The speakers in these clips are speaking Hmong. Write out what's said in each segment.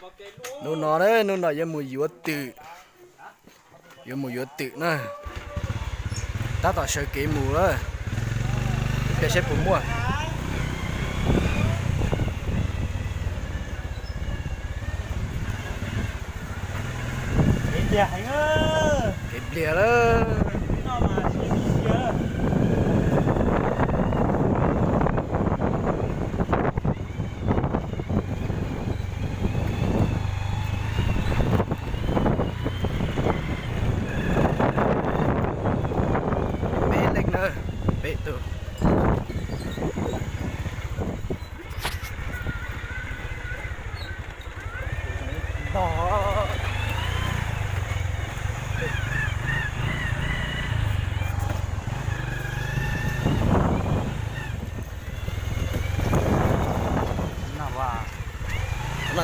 Hnub no, hnub no yuav mus yuav twm, yuav mus yuav twm na. Tab tom sawv kev mus lawm, ib pliag saib puas muaj. Kev pliag lawm. Peb leej na, peb tug.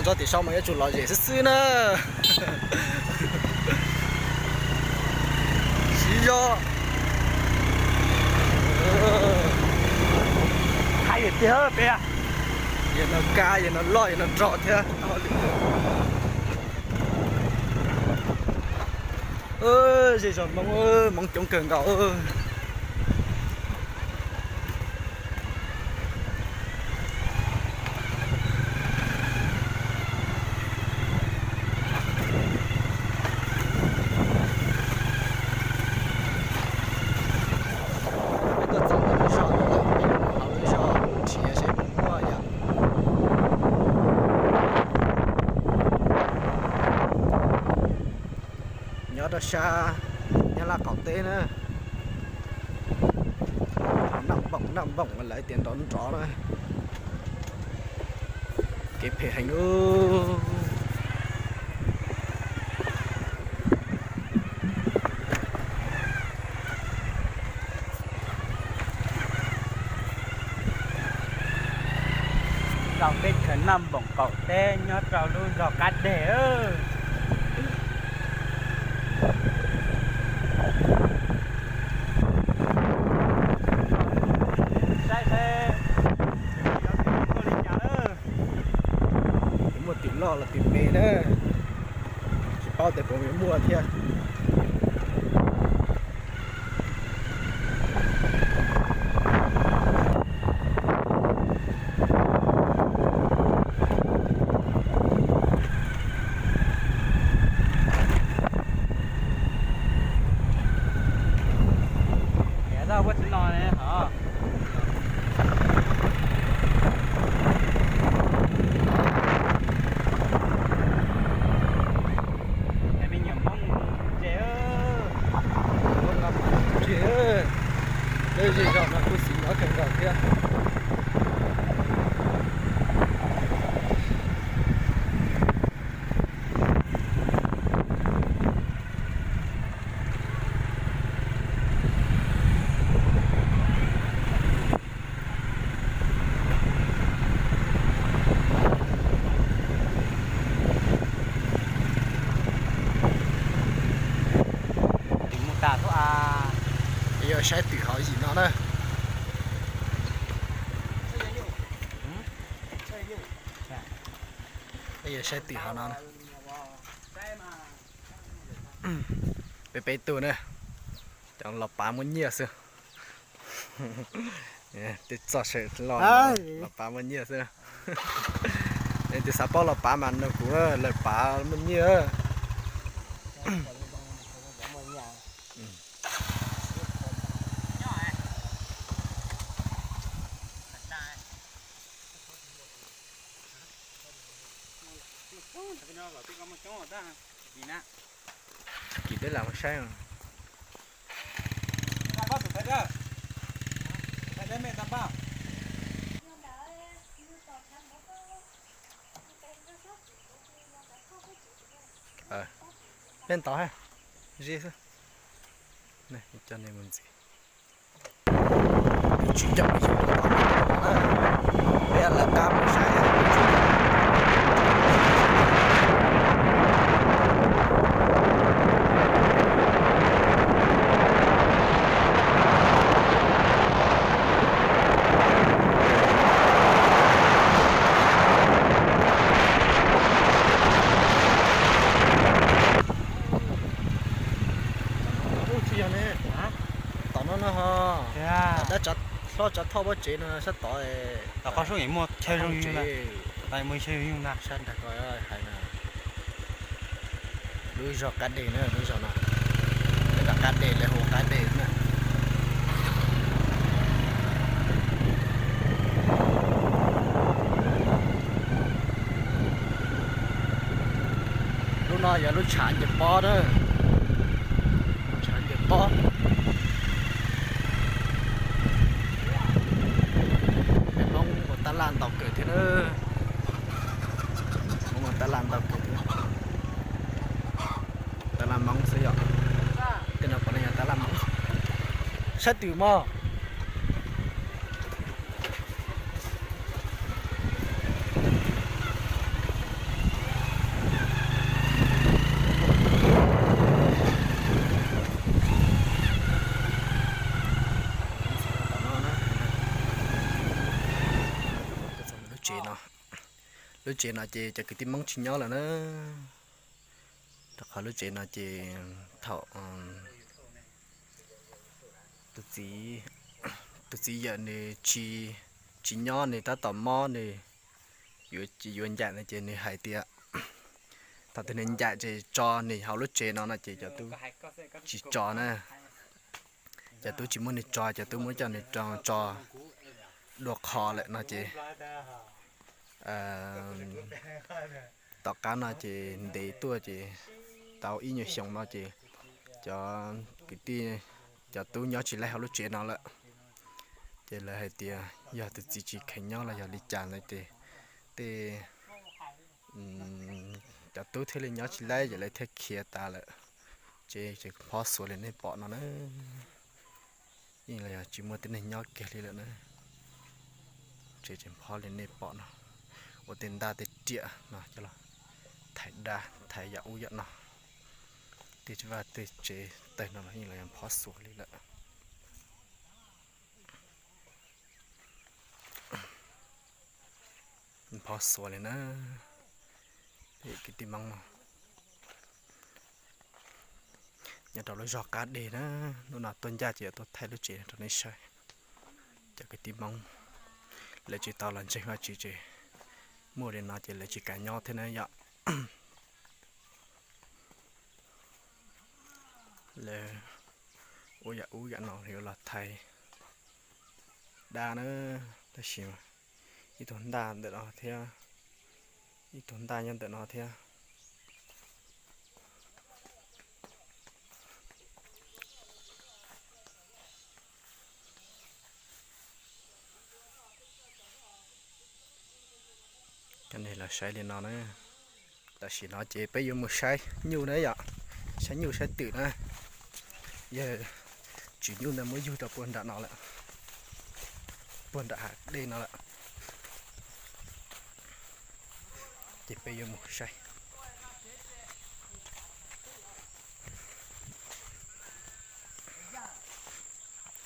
Ntsoov tim sau mas yuav tsum lom zem xwb xwb na. Siv zog. Hais tiag peb, yam no kab, yam no loj, yam no rog thiab. Zej zog Hmoob, Hmoob coob kawg nkaus. Peb tuaj txog lub zos no lawm, peb mus hauv lub zos nrhiav seb puas muaj yom. Nyob rau sab Nyab Laj qaum teb na. Naj npoom naj npoom lawv tias nrov nrov na. Kev phem heev. Tau teb chaws Naj Npoom qaum teb nyob rau lub zos Kab Deg. Saib seb muaj li cas lawm. Muaj tim loj los tim me na, tsis paub tias puas muaj thiab. Peb zej zog no kuj xis nyob kawg nkaus thiab. Mus tas thuab a. Peb yuav saib twm hauv yim no na. Peb yuav saib twm hauv no. Peb peb tug na, cov los pav muaj nyiaj xwb. Twb txog sawv los, los pav muaj nyiaj xwb. Tus xav paub los pav mas nug kuv, lawv pav muaj nyiaj. Tag kis peb lam mus saib. Peb ntawd, zib xwb. Coj nej mus ntxiv. Tsis coj peb yug, peb lawv qab mus saib. Tso tsav thoj pob tsev no sab tod, tom qhov sub muaj chaw zoo, muaj chaw zoo na, sab nrag ko hais na. Lub zog Qab Dej na, lub zog no, lawv Qab Dej, lawv hu Qab Dej na. Lub no yog lub tshav ncaws pob na, tshav ncaws pob. Peb Hmoob ua tab laj ntau kawg thiab na, Hmoob ua tab laj ntau kawg thiab. Tab laj Hmoob xwb yom, tej no puav leej yog tab laj Hmoob. Saib twm mog. Lub tsev no, lub tsev no ces cov kwv tij Hmoob tsis nyob lawm na, rau qhov lub tsev no ces thaum tus txiv, tus txiv yawm nws tsis, tsis nyob, nws tab tom mob, nws yuav ncaim no ces nws hais tias thaum twg nws ncaim ces tso nws hauv lub tsev no no ces cov tub tsis tso na. Cov tub tsis muab nws tso, cov tub muab coj nws tso dua qho lawm no ces tom qab no ces ntev tuaj ces tau ib nyuag xyoo no ces cov kwv tij, cov tub nyob tsis laib hauv lub tsev no lawm. Ces lawv hais tias yog tus txiv tsis kheev nyob los yog li cas ntawd ces tej cov tub thiaj li nyob tsis laib ces lawv thiaj khiav tas lawm. Ces tseem phob xuav li nej pom no na. Yeej los yog tsis muaj tib neeg nyob kiag li lawm na. Tsev tseem phob li nej pom no, ua tej ntaj tej riam no coj los thaiv dab thaiv yam ub yam no. Tej vaj tej tsev tawg no los yeej los yog phob xuav li lawm. Phob xuav li na. Kwv tij Hmoob no nyob rau lub zog Qab Dej na, hnub no tuaj ncaj ces yuav tuaj thaij lub tsev rau nej saib. Cov kwv tij Hmoob lawv tsis tau los ntseeg Vajtswv ces muaj li no ces lawv tsis kam nyob thiab na yom. Lawv ua yam ub yam no yuav los thaiv dab na, tab sis ib tug ntaj ntawm no thiab, ib tug ntaj nyob ntawm no thiab. Coj nej los saib li no na. Tam sim no ces peb yuav mus saib nyuj na yom, saib nyuj saib twm na. Yog tswm nyuj ntawd muab yug rau puag nram no lawm, puag nram hav dej no lawm. Ces peb yuav mus saib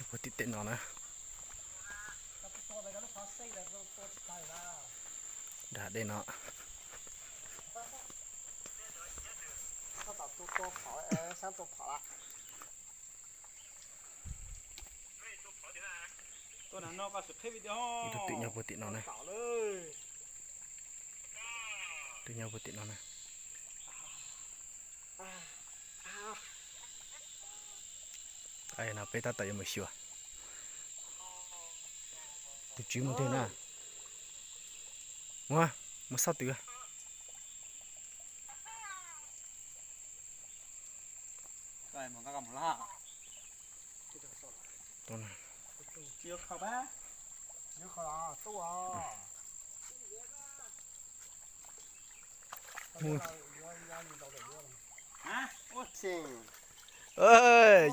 puag tim tej no na. Nram hav dej no. Ib tug twm nyob puag tim no na. Twm nyob puag tim no na. No peb tab tom yuav mus xyuas. Tus tswv mus twg na? Mus, mus xauj twm.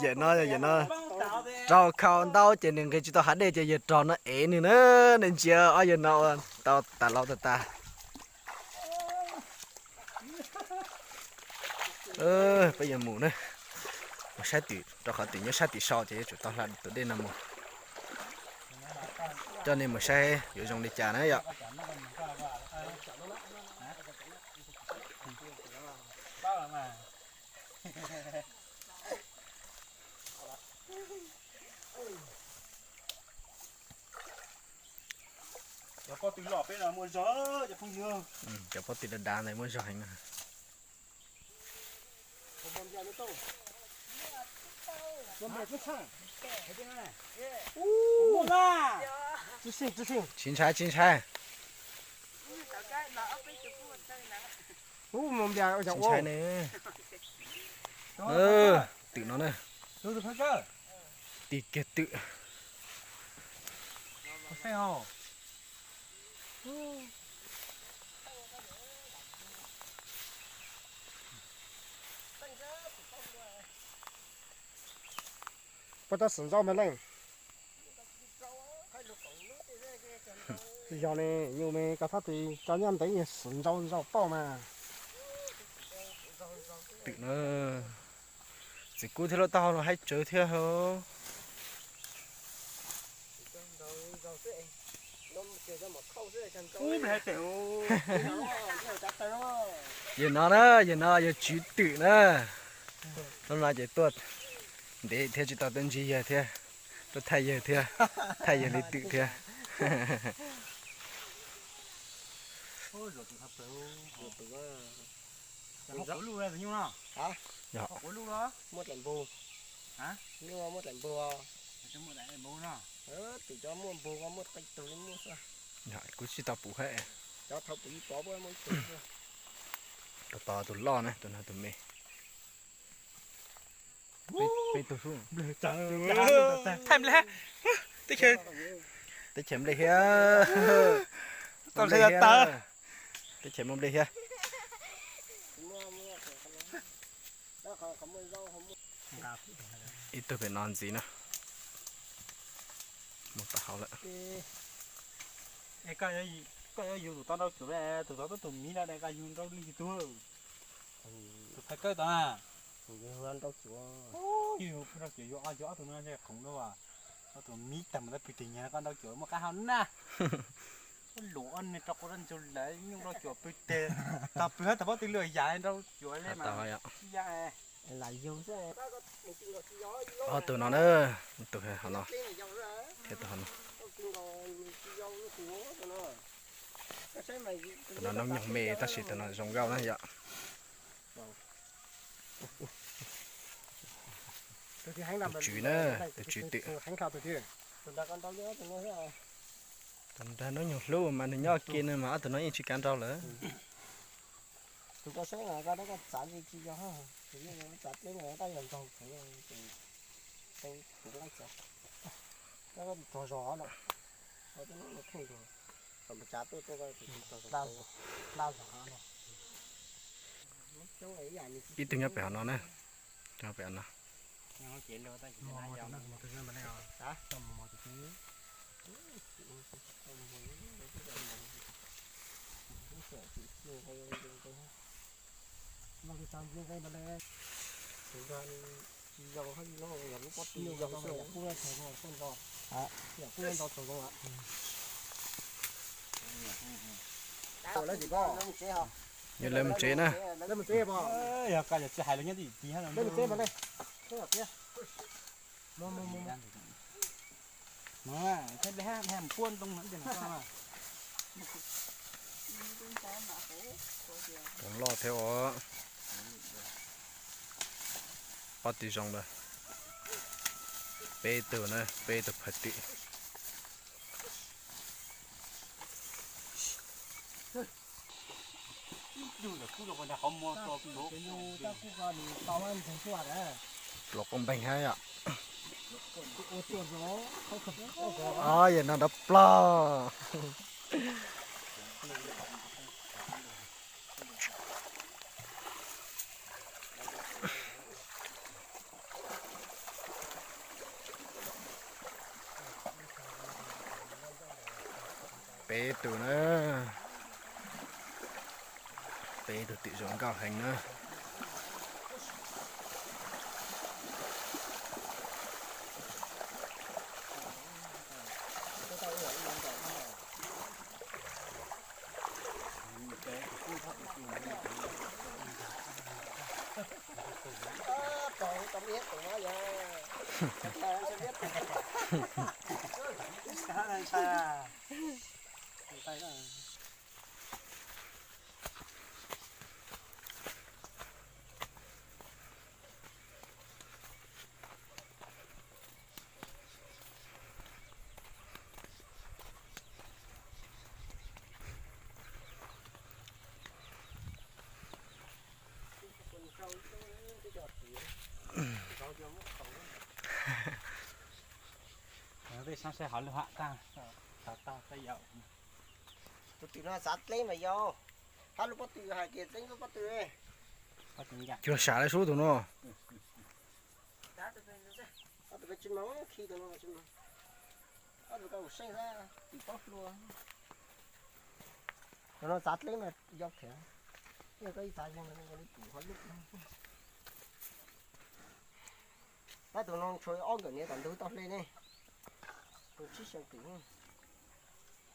Yawm no, yawm no raug khau ntaub ces nws nqis tsis tau hav dej ces yawg raug no ev nws na. Nej ntsia ob yawg no ua tau tas laus tas tas. Peb yuav mus na, mus saib twm, rau qhov twm nyob sab tim sau ces yuav tsum tau hla tus dej no mus. Coj nej mus saib yuav zoo li cas na yom. Los peb no muaj zog cov phooj ywg. Cov pob tw dav dav ntawd muaj zog heev na. Tsis ntshai, tsis ntshai. Tsis ntshai ne. Twm no na. Tig kiag twm. Puas tau xwm ntsaus mas leej? Tsis yog ne, yus me koj thab tis tso nyob ntev yog xwm ntsaus ntsaus pauj mas. Twm na, txiv kub thiab lub taub hau no haib tsawv thiab hos. Yawg no na, yawg no yog tswv twm na. Hnub no ces tuaj ntev thiab tsis tau tuaj ntsib yawg thiab, tuaj thaij yawg thiab, thaij yawg li twm thiab. Muaj dlaim npug, muaj dlaim npug, twm cov muaj npug muaj qee tug li muaj xwb. Kuv tsis tau pum hab. Cov thaum pum ib pov muaj ib tug xwb. Tos tus loj na, tus no tus me. Peb tug xwb. Thaij nplej, teb chaws nplej thiab. Teb chaws muaj nplej thiab. Ib tug pem no ntxiv na. Mus tom hauv lawm. Koj yuav yug tus tod nrau cuam, tus tod twb tus miv no, koj yug nrau leej twg tug? Tus phais kawb tod na. Yug nrau cuam, yug ob tug no ntshe khoom dua, ob tug miv tag mus tau pw teg nyag, koj nrau cuam muaj qab hau na. Luam ob niag rau qhov rau ntsus lawv nyuj nrau cuam pw teg, tog pw hab tog pob tw lwj yam nrau cuam li mas. Ob tug no na, tus hauv no thiab tus hauv no. Tus no noob nyoog me tab sis tus no zoo nkauj na yom. Tus tswv na, tus tswv twm. Tus nrag noob nyoog hlub mas nws nyob ke no mas ob tug no yeej tsis kav nrau lawm. Tus koj saib mas koj, koj txav ntsis tsis yog, tus yeej txav dleb no tab yog nkaug, tus nqaij txav, koj tog zog no, koj tsav tuaj tuaj, hla zog no. Ib tug nyob pem hauv no na, nyob pem hauv no. Yog lawv mus tsev na. Yog koj yog tsis hais lawv nyob tim tid hab. Mus, mus, mus, mus puab ntoo no. Loj thiab os. Ob tug zoo lawm. Peb tug na, peb tug phaj tim. Pluas qoob npeeg hab yom. Yog no nrov plog. Peb tug na, peb tug twm zoo nkauj heev na. Peb sab saib hauv lub hav tag, tag tag tag yau. Tus twm no xav dleb mas yau, hab lub pob tw hais tias dleb lub pob tw. Cuag sam lawv sub tus no. Tus no tsis seej, tus no tsis seej, tus no txav dleb mas yau thiab. Yog koj ib txav zoo li tus hauv lub. Tab tus no tshuav ob nkawm niam tom ntug tau hle ne. Tus tsib xyoo twm,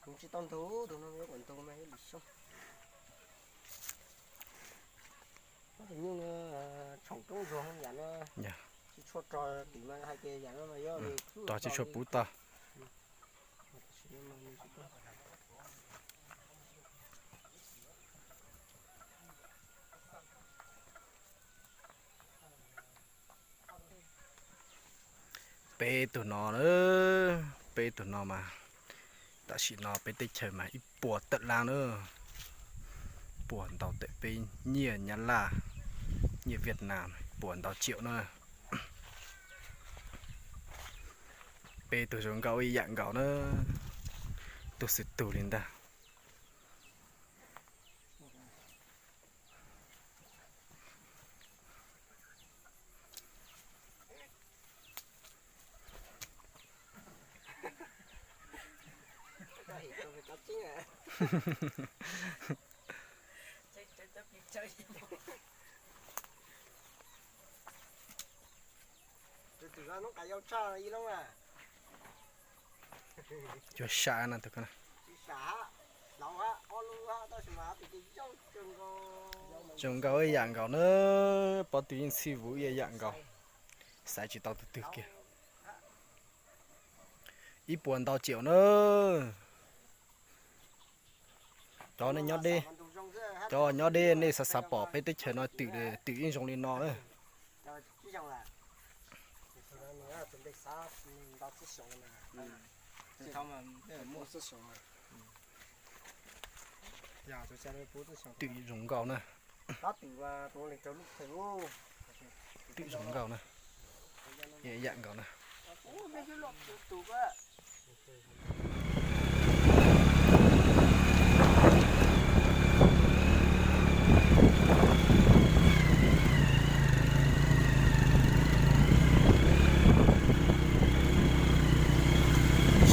tus tsis tau ntug, tus no yuav kom ntug mas yuav lwm xyoo. Tus nyuj no tshoom roob zuag yam no, tsis tshua rog twm mas hais tias yam no mas yog rog tsis tshua puv tag. Peb tug no, peb tug no mas tam sim no peb teb chaws mas ib puas tawm lab na, puas ntau tawm peb nyiaj Nyab Laj, nyiaj Viaj Nam, puas ntau tsiaum na. Peb tug zoo nkauj ib yam nkaus na, tug xwb tug li ntag. Cuag sam na tus ko na. Zoo nkauj ib yam nkaus na, pob tw yeej txhij vuv ib yam nkaus, xaiv tsis tau tus twg kiag. Ib puas ntau tsiaum na. Cov nej nyob deb, cov nyob deb nej xav xav pom peb teb chaws no twm, twm ib zoo li no na. Twm zoo nkauj na. Twm zoo nkauj na. Yam nkaus na.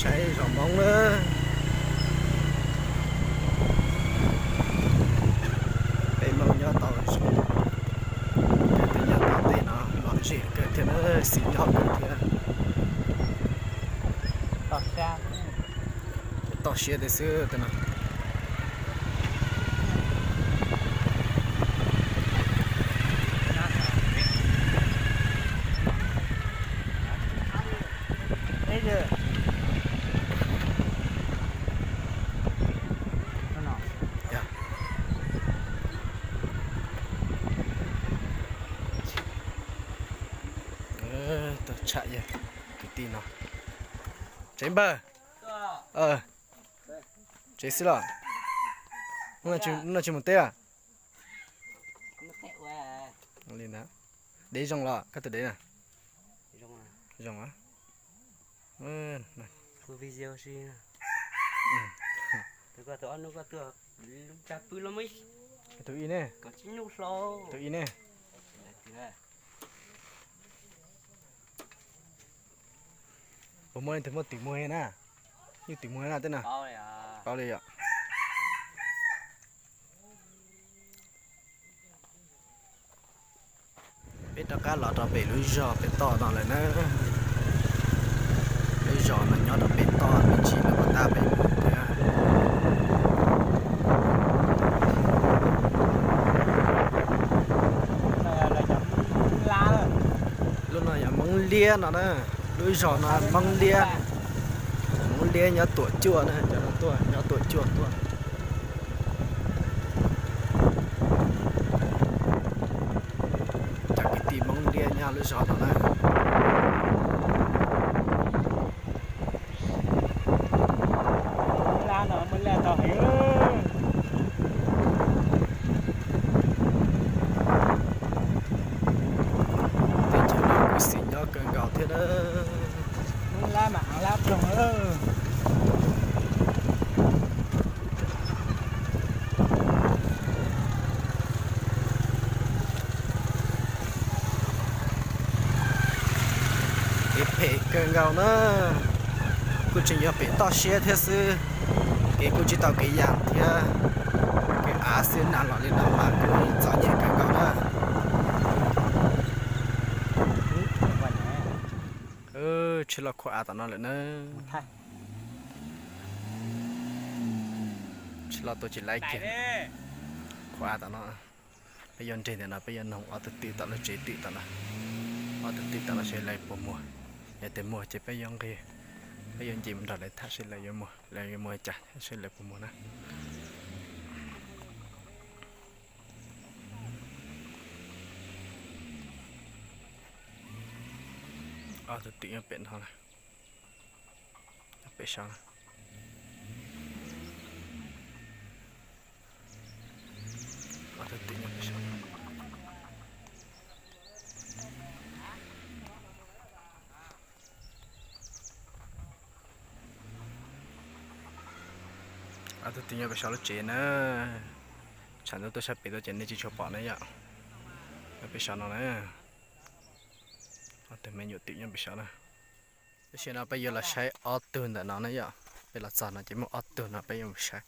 Saib zos Hmoob na. Peb Hmoob nyob tau zoo, peb nyob tau tej no lom zem kawg thiab na, xis nyob kawg thiab. Toj siab tiag xwb tej no. Tau tsham yog kwv tij no. Tsev npawg. Tsev xwb los? Hnub no tsis mus teb los? Li ntawd. Dev zoo los koj tus dev na? Zoo a. Tus ib ne? Tus ib ne? Puas muaj leej twg muaj twm muag na? Yeej twm muag na tej no. Paub li yom. Peb rov qab los rau pem lub zos pem toj no lawm na. Lub zos no nyob rau pem toj me ntsis lawm puas tab pem mus thiab. Lub no yog Hmoob Liab no na. Lub zos no Hmoob Liab. Hmoob Liab nyob Tuam Cuaj na, cov no tuaj nyob Tuam Cov kwv tij Hmoob Liab nyob lub zos no na. Teb chaws no kuj xis nyob kawg nkaus thiab na. Kev phem kawg nkaus na, kuj tseem yog pem toj siab thiab xwb. Kev kuj tsis tau kev yam thiab, kev av xwb na, los li no mas kuj txom nyem kawg nkaus na. Tsheb loj khuam av tom no lawm na. Tsheb loj tuaj tsis laib kiag. Khuam av tom no. Peb yuav nres ntawm no, peb yuav noog ob tug twm tom lub tsev twm tom no. Ob tug twm tom no seb lawv puas muag. Yog tias muag ces peb yuav nqis, peb yuav nce mus nrog lawv tham seb lawv yuav muag, lawv yuav muag cas seb lawv puas muag na. Ob tug twm nyob pem no, pem saud. Ob tug twm nyob pem saud. Ob tug twm nyob pem saud lub tsev na. Tshav ntuj tuaj sab pem tuaj ces nej tsis tshua pom na yom. Nyob pem saud no na. Ob tug me nyuam twm nyob pem saud na. Tam sim no peb yuav los saib ob tug ntawm no na yom. Peb los txog no ces muaj ob tug no peb yuav mus saib.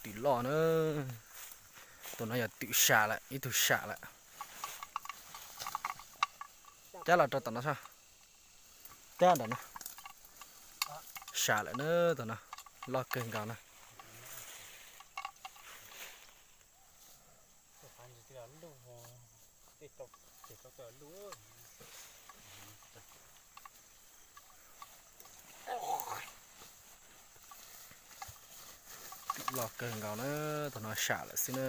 Twm loj na. Tus no yog twm sam lawm, ib tug sam lawm. Cab los rau tom no sab. Cab ntawm no. Sam lawm na, tus no loj kawg nkaus na. Loj kawg nkaus na, tus no sam lawm xwb na.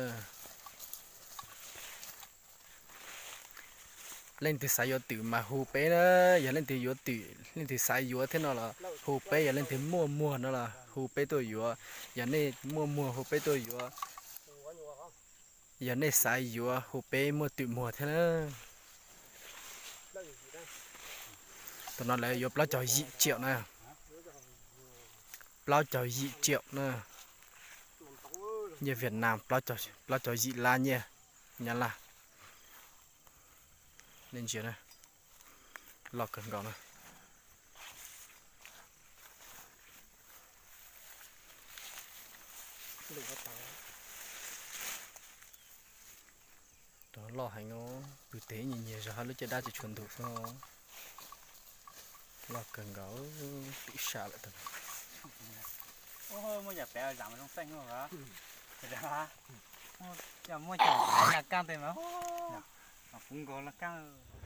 Leej twg xav yuav twm mas hu peb na, yog leej twg yuav twm, leej twg xav yuav thiab no los hu peb, yog leej twg muaj muag no los hu peb tuaj yuav, yog nej muaj muag hu peb tuaj yuav, yog nej xav yuav hu peb muaj twm muag thiab na. Tus no lawv yuav plaub caug yim tsiaum na, plaub caug yim tsiaum na, nyiaj Vietnam, plaub caug yim lab nyiaj Nyab Laj. Nej ntsia na, loj kawg nkaus na. Loj heev os, pw tes nyias nyias zog hab lub caj dab tsis tshua ntug xwb. Loj kawg nkaus, twm sam lawm tus.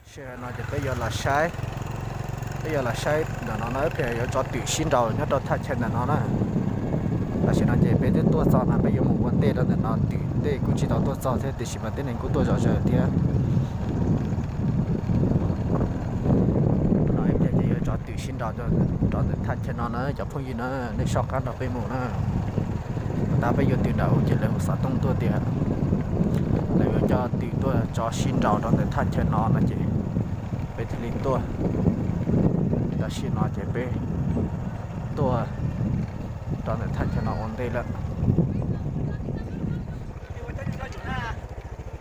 Sij hawm no ces peb yuav los saib, peb yuav los saib ntawm no na, peb yuav tso twm sib nraus nyob rau thaj chaw ntawm no na. Tam sim no ces peb twb tuaj txog no, peb yuav mus ua ntej rau ntawm no, twm ntej kuj tsis tau tuaj txog thiab, tiam sis mas tib neeg kuj tuaj zom zaws thiab. No ib pliag ces yuav tso twm sib nraus rau ntawm thaj chaw no na cov phooj ywg na, nej soj qab nrog peb mus na. Tab peb yuav twm nram u ces lawv hu xov tooj tuaj tias lawv yuav coj twm tuaj tso sib nraus rau ntawm thaj chaw no no ces peb thiaj li tuaj. Tam sim no ces peb tuaj rau ntawm thaj chaw no ua ntej lawm.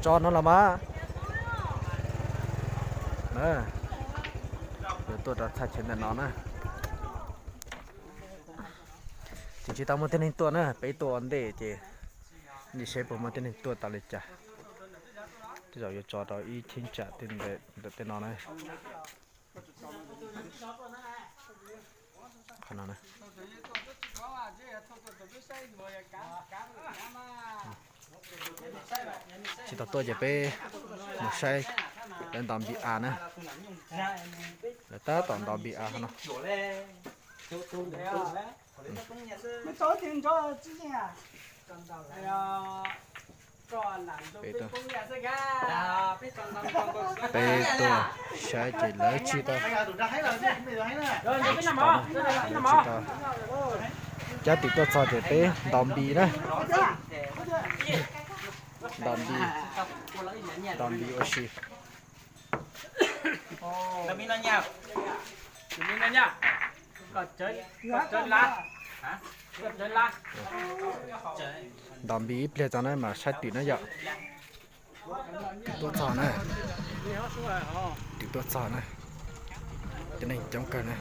Tso no los mas. Yuav tuaj rau thaj chaw ntawm no na. Ces tsis tau muaj tib neeg tuaj na, peb tuaj ua ntej ces nim seb puas muaj tib neeg tuaj tau li cas. Tej zaum yuav tso rau ib cheeb tsam ntawm tej no na. Qhov no na. Tsis tau tuaj ces peb mus saib Lawv ntos npis av na. Lawv tab tom ntos npis av no. Peb tuaj saib ces lawv tsis tau, tsis tau cab twm tuaj txog ces peb ntos npis na. Ntos npis, ntos npis ua si. Ntos npis ib pliag tso na mas saib twm na yom. Twm tuaj txog na. Twm tuaj txog na. Cov neeg coob kawg na.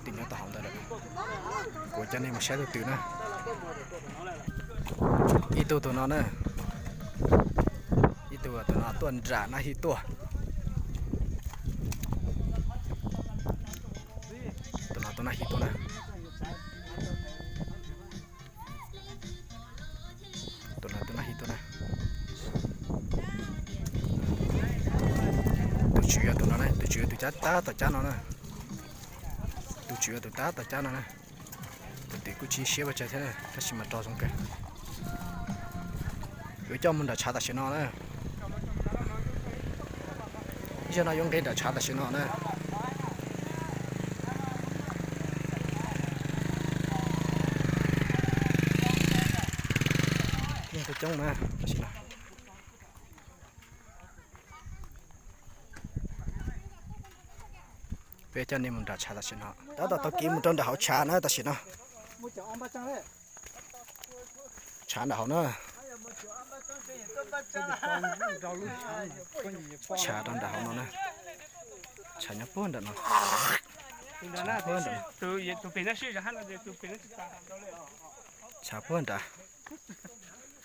Twm nyob tau hauv ntawd lawm. Kuv coj nej mus saib tus twm na. Ib tug tus no na. Ib tug tus no tuaj nram nab hi tuaj. Tus no tuaj nab hi tuaj na. Tus no tuaj nab hi tuaj na. Tus tswv yog tus no na, tus tswv yog tus cab tab tom cab no na. Tus tswv yog tus tab tom cab no na. Tus twm kuj tsis siab ua tsawg thiab na, tab sis mas rog zoo kawg. Yuav coj mus nram tshav tam sim no na. Zaum no yuav nqis nram tshav tam sim no na. Neeg kuj coob na tam sim no. Peb coj nej mus nram tshav tam sim no, tab tom taug kev mus rau nram hauv tshav na tam sim no. Tshav nram hauv na. Tshav rau nram hauv no na. Tshav nyob puag nram no. Tshav puag nram no. Tshav puag nrad.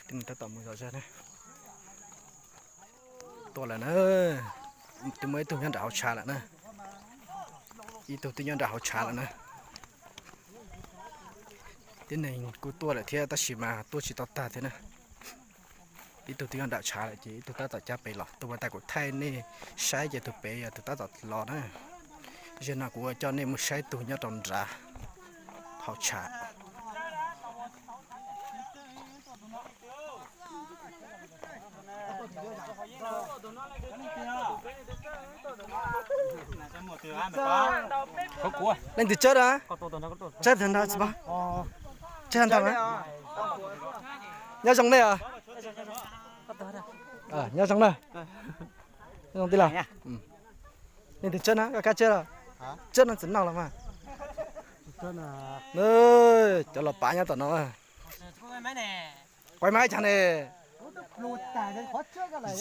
Tib neeg tab tom mus zom zaws na. Tuaj lawm na. Twb muaj ib tug nyob nram hauv tshav lawm na. Ib tug twb nyob nram hauv tshav lawm na. Tib neeg kuj tuaj lawm thiab tab sis mas tuaj tsis tau tag thiab na. Ib tug twb nyob nram tshav lawm ces ib tug tab tom cab pem los. Tus uas tas kuv thaij nej saib ces tus pem yog tus tab tom los na. Zaum no kuv coj nej mus saib tus nyob rau nrad hauv tshav. Leej twg tsawb na? Tsawb tag nrho tsis paub. Tsawb tag nrho. Nyob zoo nej os. Nyob zoo na. Nyob zoo tij laug. Leej twg tsawb na, koj kab tsawb los? Tsawb no txiv noj los mas. Cov los pav nyob tom no. Quaj mab cas ne?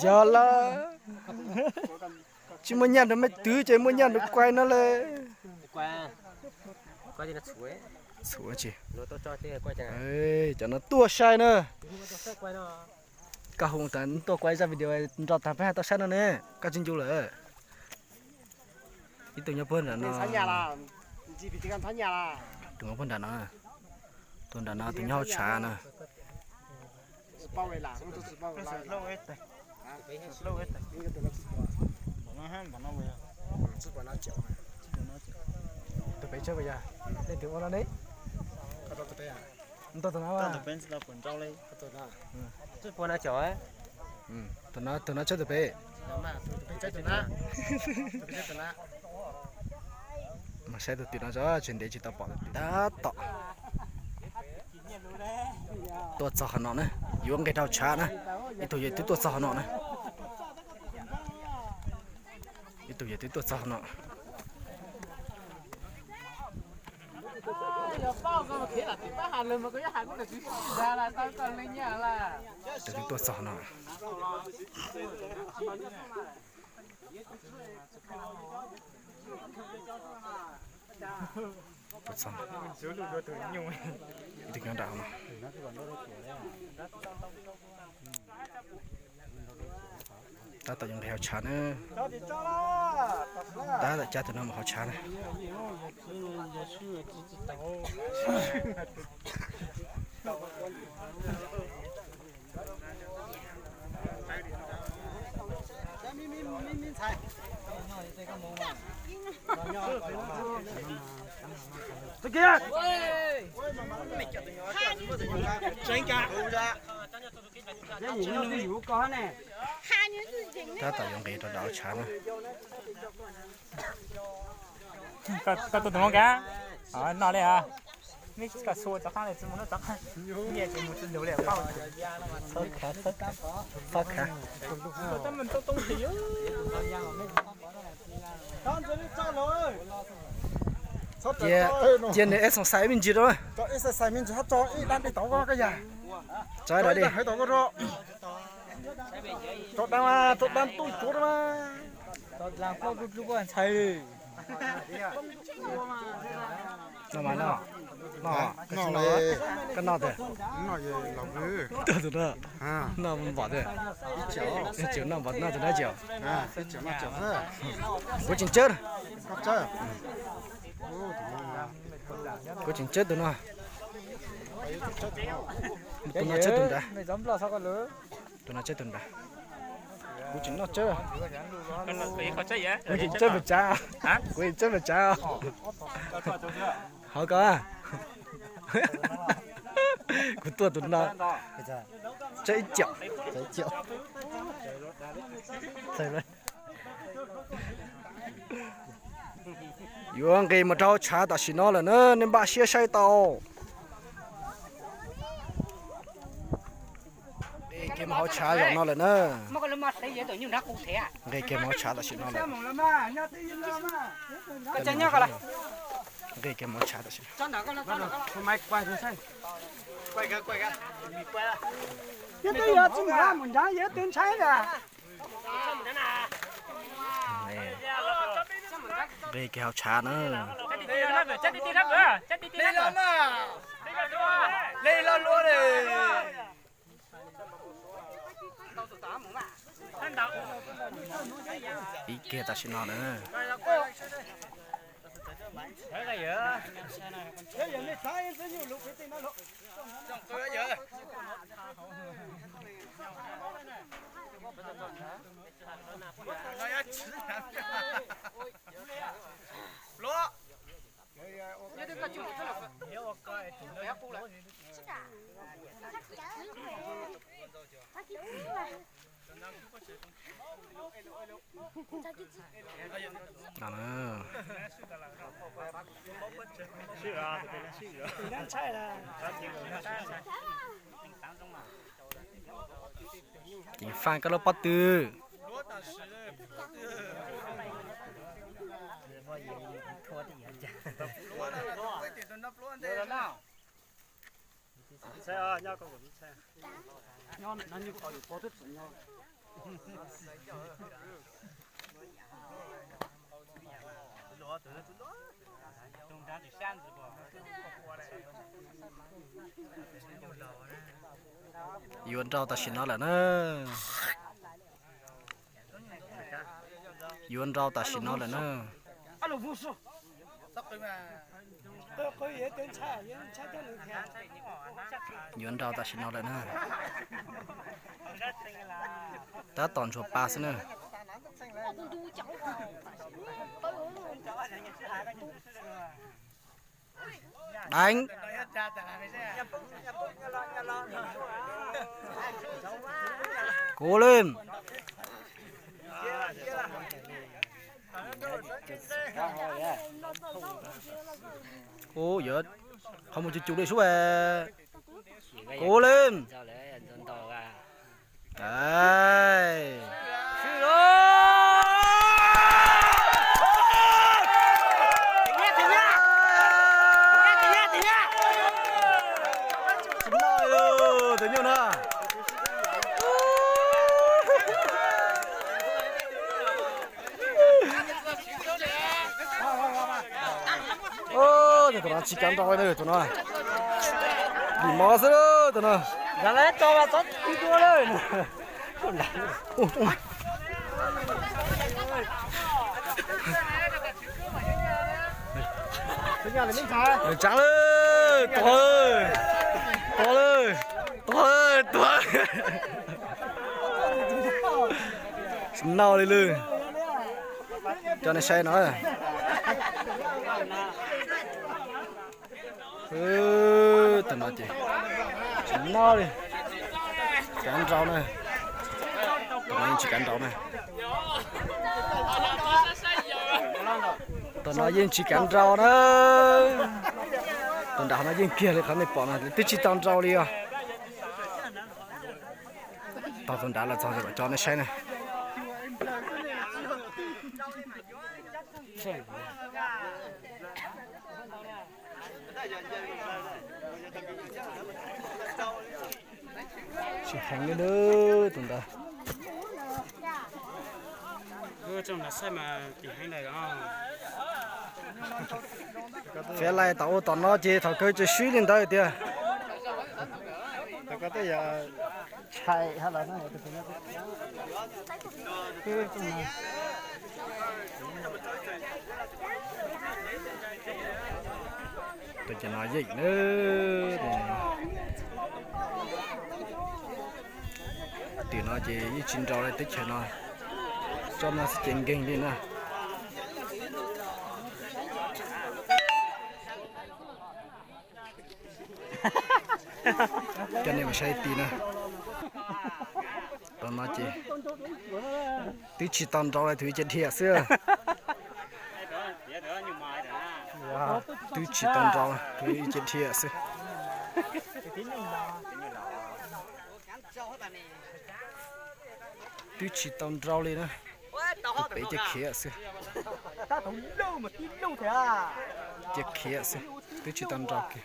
Yog lawm. Tsis muaj nyaj nrog mej twv ces muaj nyaj nrog quaj no le. Txhuav tsis. Cov no tuaj sai na. Koj hu tas tuaj quaj zaj video nrog tag peb hais tau saib no ne. Koj tsis ncu lawm. Ib tug nyob puag nram no. Tus nyob puag nram no. Tus nram no tus nyob hauv tshav na. Tus pem tsawb puas yog? Leej twg ua no ne? Ntau tus no. Tus no, tus no tsawb tus pem. Mas saib tus twm no tsis ntev tsis tau pom tus twm tab tom tuaj txog qhov no na. Yuav nqis rau hauv tshav na. Ib tug yawg twb tuaj txog qhov no na. Ib tug yawg twb tuaj txog qhov no. Tus twb tuaj txog qhov no. Tuaj txog. Ib tug nyob nram hauv no. Tab tom yuav nqis hauv tshav na. Tab tom cab tus no mus hauv tshav na. Tab tom yuav nqis rau nram hav tshav na. Koj tuaj tus no nkav, noj li a. Meb koj xua rov qab li, tsis mus no rov qab. Nyiaj tsis mus tsis lug li. Txhob khav, txhob khav. Cia nws exercise me ntsis rau. Exercise me ntsis hab tso ib dab dej tau koj yag. Tso ib dab dej. Tso dab, tso dab tuj tsuav rau. Noj mas noj. Noj, koj tsis noj, koj noj tiag. Tuaj tus no. Noj npaum tiag. Tseem noj npaum, noj tus dab tsi? Kuv tseem tsawb. Kuv tseem tsawb tus no. Tus no tsawb tus nrad. Tus no tsawb tus nrad. Kuv tseem noj tsawb. Kuv tseem tsawb npaum tsav. Kuv tseem tsawb npaum tsav. Hov ko. Kuv tuaj tus no. Tsawb ib caum. Yuav nqis mus rau hauv tshav tam sim no lawm na, nej npaj siab saib tau. Nqis kiag mus hauv tshav zaum no lawm na. Nqis kiag mus hauv tshav tam sim no lawm. Nqis kiag mus hauv tshav tam sim no. Yog twb yog tsis mus mus nrad yog twb ntshai na. Nqis kiag hauv tshav na. Ib kiag tam sim no na. Ceev faj koj lub pob tw. Yuav nrau tam sim no lawm na. Yuav nrau tam sim no lawm na. Yuav nrau tam sim no lawm na. Tab tom ntsuag pa xwb na. Deev. Kuv li. Ub, yuav qhov mus cug cug li sub. Kuv li. Tus nyuj no. Tus no tsis kav nrau li tus no. Dim mov xwb tus no. Tsav lawm, tuag lawm, tuag lawm, tuag lawm, tuag lawm. Tsis noj li lawm. Coj nej saib no. Tus no ces tsis mob li, kav nrau na. Tus no yeej tsis kav nrau na. Tus no yeej tsis kav nrau na. Tus nram no yeej kiag li qhov nej pom no, twb tsis tau nrau li os. Tog tus nrad los txog, coj nej saib na. Tsis heev li tus ntawd. Fiav lais tom ua tom no ces thaum kawg ces swb li ntawd tiag. Tus cov no yeej na, tim no ces yeej tsis nrau li teb chaws no, tsob no xwb ces nkeeg li na. Coj nej mus saib ib tis na. Tus no ces twb tsis tau nrau li, tus ib ce dhia xwb. Twb tsis tau nrau, tus ib ce dhia xwb. Twb tsis tau nrau li na. Tus pem ce khiav xwb. Ce khiav xwb, twb tsis tau nrau kiag.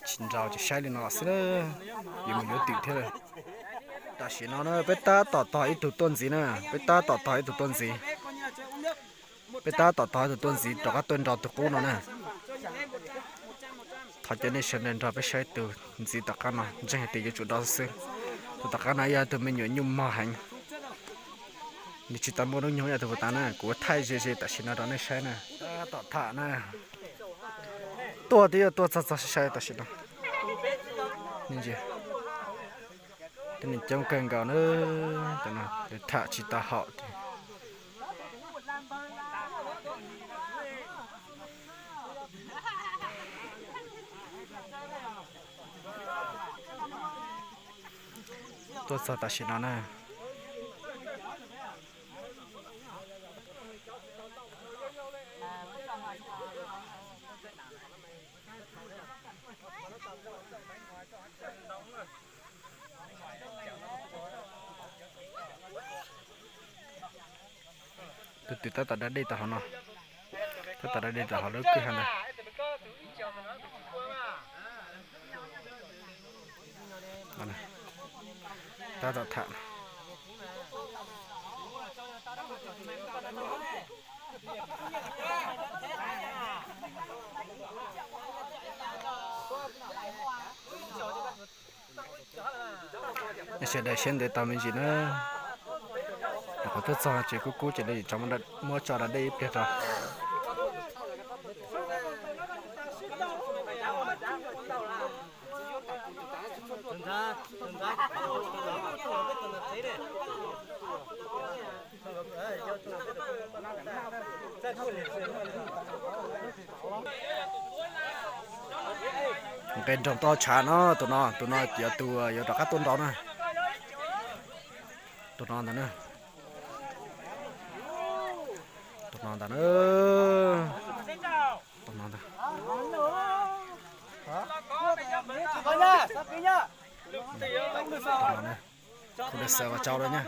Tsis nrau ces saib li no xwb na, yuav mus yuav twm thiab lawm. Tam sim no na peb tab tom tog ib tug tuaj ntxiv na, peb tab tom tog ib tug tuaj ntxiv. Peb tab tom tog ib tug tuaj ntxiv rov qab tuaj nrau tus qub no na. Thov caw nej sawv daws nrog peb saib tus ntxiv tom qab no, ntseeg hais tias yuav tsum do xwb. Tus tom qab no yog tus me nyuam nyuj mog heev, nws tsis tau muaj hnub nyoog ib yam tus puas tas na, kuv thaij ze ze tam sim no rau nej saib na. Tom tham na, tuaj twb yuav tuaj txog txog sai sai tam sim no. Ntsia, tej neeg coob kawg nkaus na, cov no tham tsis tau haum. Tuaj txog tam sim no na. Tus twm tab tom da dej tom hauv no, tab tom da dej tom hauv lub kwj ha ntawd. Tab tom tham. Sawv daws siab ntev tau me ntsis na. Nyuam qhuav tuaj txog ces kub kub ces lawv muab tso da dej ib pliag tso. Nqe nroog toj tshav no, tus no, tus no yog tus yuav rov qab tuaj nrau na. Tus no ntag na. Tus no ntag na. Tus no ntag. Kuv lam xav vas tsau rau nyab.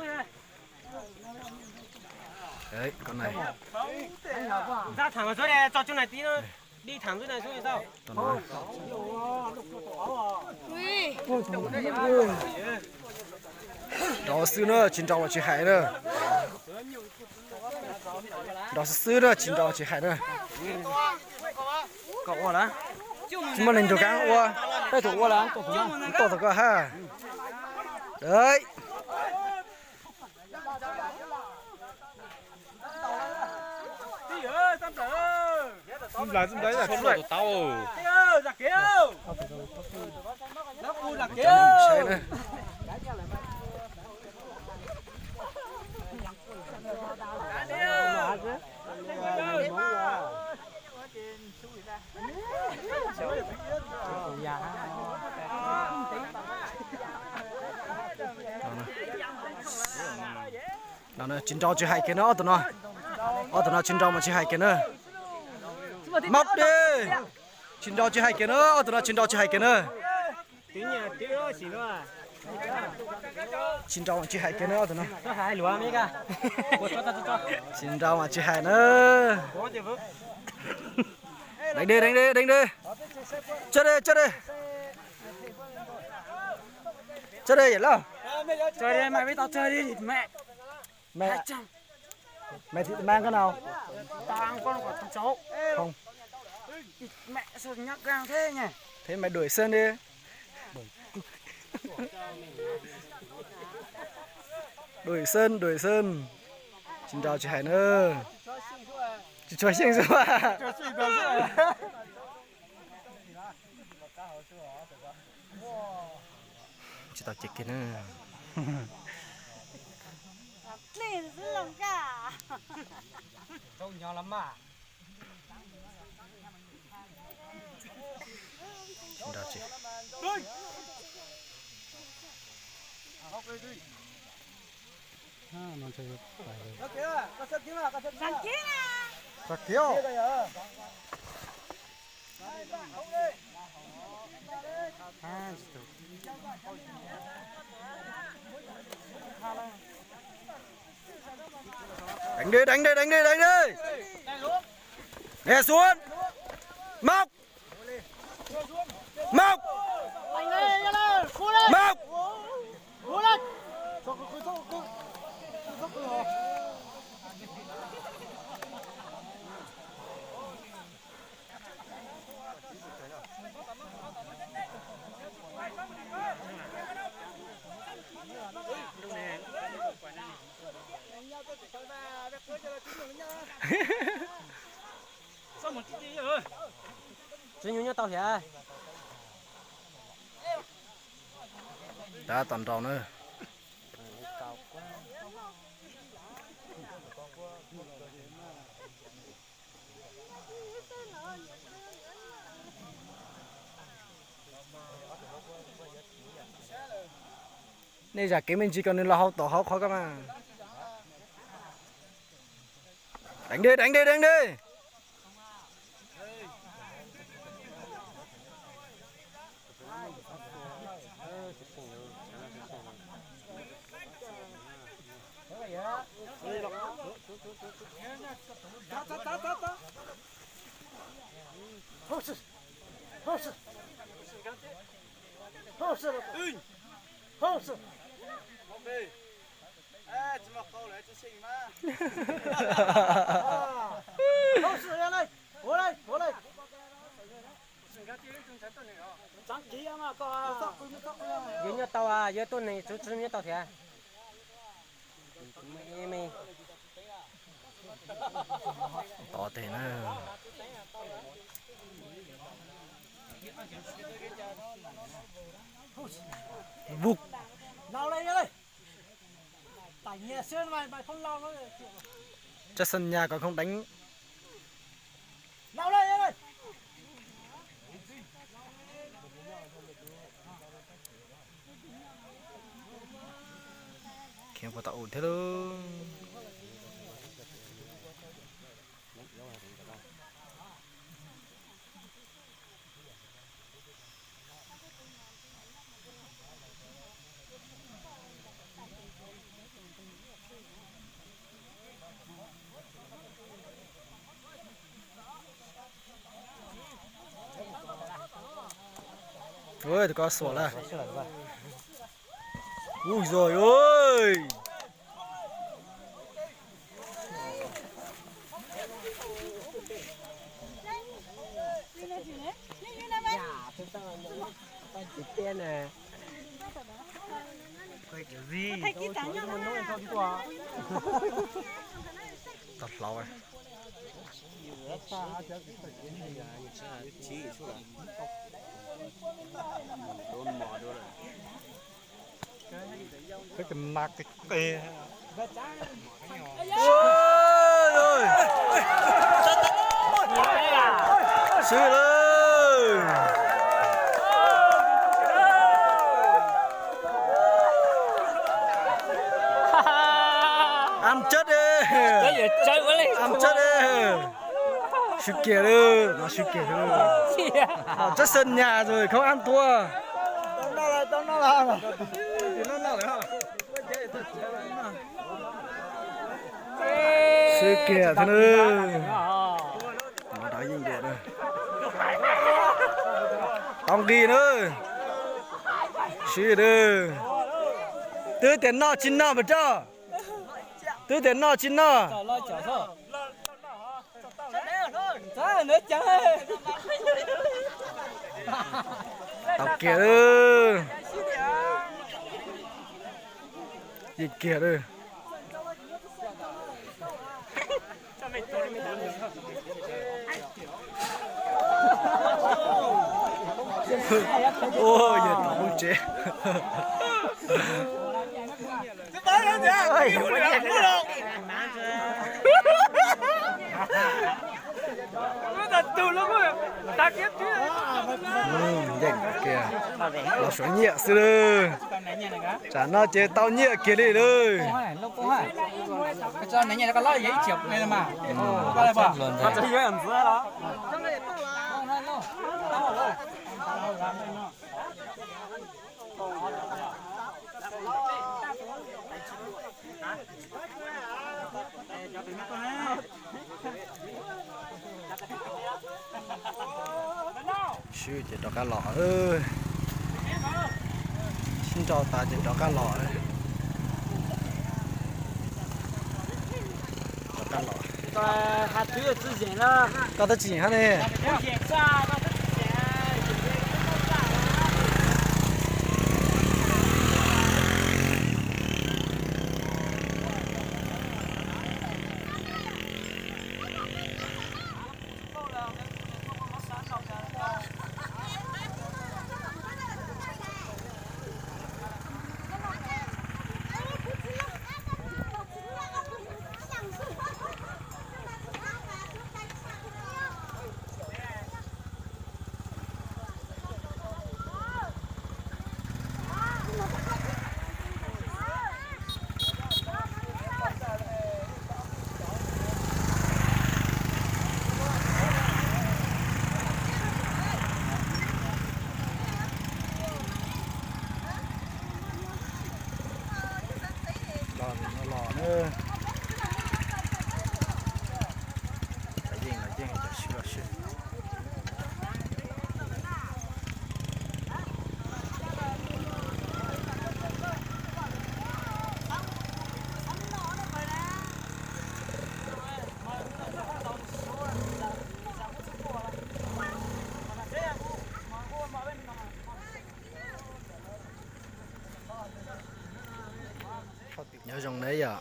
Nrau xwb na, tsis nrau los tsis hais na. Nrau xwb xwb na, tsis nrau los tsis hais na. Tsis muaj neeg nrug kab ua, peb tus ua lawm, tuaj tau koj hab. Ej. Txij nplawg, txij nplawg, tau. Tsis nrau tsis hais kiag na ob tug no. Ob tug no tsis nrau mas tsis hais kiag na. Mab de. Tsis nrau tsis hais kiag na, ob tug no tsis nrau tsis hais kiag na. Tsis nrau tsis hais kiag na ob tug no. Tsis nrau mas tsis hais na. Deev de, deev de, deev de. Tsa de, tsa de. Tsa de yam loj. Mẹ, mày thì mang cái nào? Tao ăn con của thằng cháu. Không. Mẹ sao nhát gan thế nhỉ? Thế mày đuổi Sơn đi. Đuổi Sơn, đuổi Sơn. Tsis nrau tsis hais na. Tsis tshua xyeej xwb. Tsis tau cem kiag na. Đánh đi, đánh đi, đánh đi, đánh đi. Nghe xuống. Móc. Móc. Móc. Tsis nyuj nyob tau thiab. Tab tom nraus na. Nej zam kev me ntsis kom nws los hauv tom hauv qhov ko mas. Deev deb, deev deb, deev deb. Yog nyob tau, yog tuaj neeg txwv txwv nyob tau thiab. Tod teg na. Vuk. Chắc sân nhà còn không đánh. Khiav puas tau ua thiab lauj. Ui, tụi con sủa lắm. Ui rồi ơi. Tau hlauv. Peb tus mas qis qis. Swb lawm. Am cawb de. Am cawb de. Swb kiag lawm, no swb kiag lawm. Tsob xab nyas rồi không ăn thua. Swb kiag thiab na. Tau nqi na. Swb na. Twb tias noj tsis noj mas rau. Twb tias noj tsis noj. Tau kiag. Yeej kiag lawm. Ua yawg tau poob tsev. Yeej kiag, los suav nyiaj xwb lawm. Tsam no ces tau nyiaj kiag li lawm. Swb ces rov qab los. Sib nrau tas ces rov qab los. Rov qab los. Koj twb tsis yeem hab ne. Los no los na. Cov yeej los yeej, cov swb los swb. Nyob zoo nawb yom.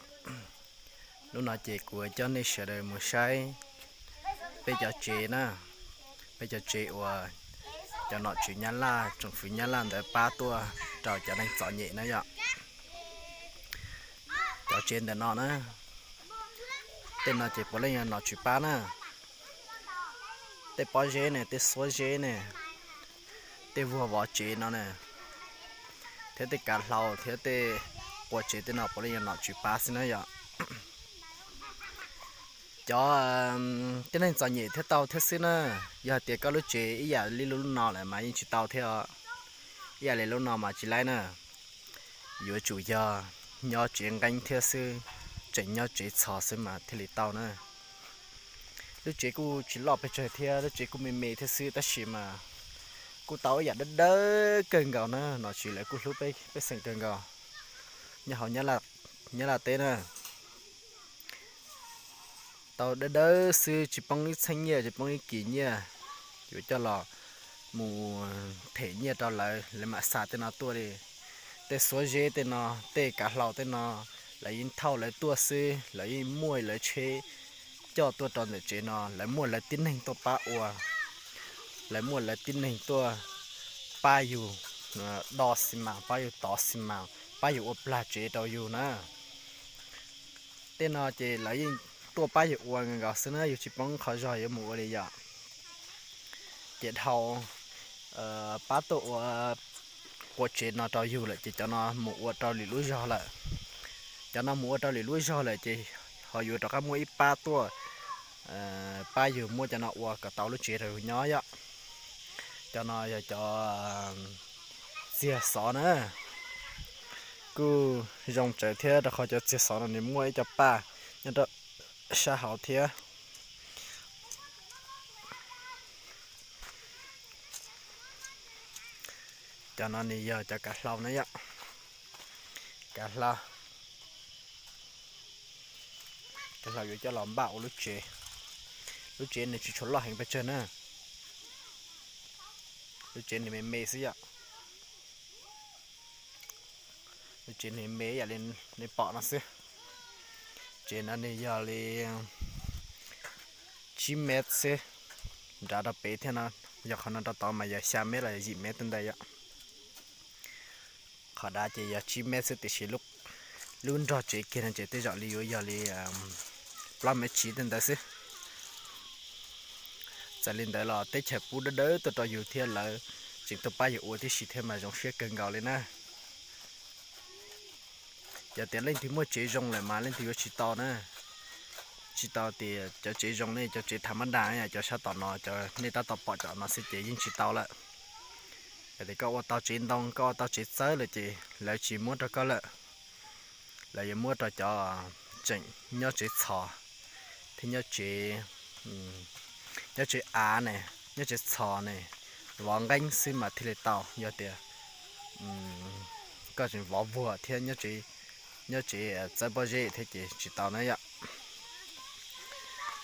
Lub no ces kuv coj nej sawv daws mus saib peb cov tsev na, peb cov tsev uas cov nom tswv Nyab Laj, tsoom fwv Nyab Laj ntawd pab tuaj rau cov neeg txom nyem na yom. Cov tsev ntawm no na, tej no ces puav leej yog nom tswv pab na. Tej pob zeb ne, tej xuab zeb ne, tej vuag vov tsev no na, thiab tej kav hlau thiab tej quas tsev tej no puav leej yog nom tswv pab xwb na yom. Cov, tej neeg txom nyem thiaj tau thiab xwb na. Yog hais tias koj lub tsev ib yam li lub no lawm mas yeej tsis tau thiab os. Ib yam li lub no mas tsis laib na. Yuav tsum yog nyob tsev nqeeb thiab xwb, tseem nyob tsev txhos xwb mas thiaj li tau na. Lub tsev kuj tsis loj pes tsawg thiab, lub tsev kuj me me thiab xwb tab sis mas kuj tau ib yam dawb dawb kawg nkaus na, nom tswv lawv kuj hlub peb pej xeem kawg nkaus nyob hauv Nyab Laj teb na. Tau dawb dawb xwb, tsis poob ib txheeb nyiaj, tsis poob ib kis nyiaj, yuav coj los mus them nyiaj rau lawv, lawv mam xa tej no tuaj li. Tej xuab zeb tej no, tej kav hlau tej no, lawv yeej thauj lawv tuaj xwb, lawv yeej muaj lawv tsheb coj tuaj rau ntawm tsev no, lawv muaj lawv tib neeg tuaj pab ua, lawv muaj lawv tib neeg tuaj pab yus do xi mas, pab yus tov xi mas, pab yus ua plag tsev rau yus na. Tej no ces lawv yeej tuaj pab yus ua nkaus xwb na, yus tsis paub qhov zog yuav mus ua li yom. Ces dhau pab tuaj ua, ua tsev no rau yus lawm ces cov no mus ua rau lwm lub zog lawm. Cov no mus ua rau lwm lub zog lawm ces ho yuav rov qab muaj ib pab tuaj pab yus muab cov no ua kom tau lub tsev rau yus nyob yom. Cov no yog cov txiag xov na, kuj zoo tsawv thiab rau qhov cov txiag xov no nws muaj ib co paj nyob rau sab hauv thiab. Cov no nws yog cov kav hlau na yom. Kav hlau, kav hlau yuav coj los npaj ua lub tsev. Lub tsev nws tsis tshua loj heev pes tsawg na. Lub tsev nws me me xwb yom. Lub tsev nws me yam li nej pom no xwb. Tsev no nws yog li tsib mev xwb, nrad rau pem thiab no, yog qhov no rau tod mas yog xya mev los yog yim mev tej ntawd yom. Qhov dab ces yog tsib mev xwb tiam sis lub nrog tsev kiag no ces tej zaum li yuav yog li plaub mev tsiv tej ntawd xwb. Txawm li ntawd los teb chaws pub dawb dawb tuaj rau yus thiab lawv tseem tuaj pab yus ua tib si thiab mas zoo siab kawg nkaus li na. Yog tias leej twg muaj tsev zoo lawm mas leej twg yuav tsis tau na. Tsis tau tias cov tsev zoo ne, cov tsev tham mab dag, cov sab tom no, cov nej tab tom pom cov no xwb ces yeej tsis tau lawm. Yog tias koj ua tau tsev ntoo, koj ua tau tsev txawb lawm ces lawv tsis muab rau koj lawm. Lawv yuav muab rau cov tseem nyob tsev txhos thiab nyob tsev, nyob tsev av ne, nyob tsev txhos ne, vov nqeeb xwb mas thiaj li tau. Yog tias koj tseem vov vuag thiab nyob tsev txawb pob zeb thiab ces tsis tau na yom.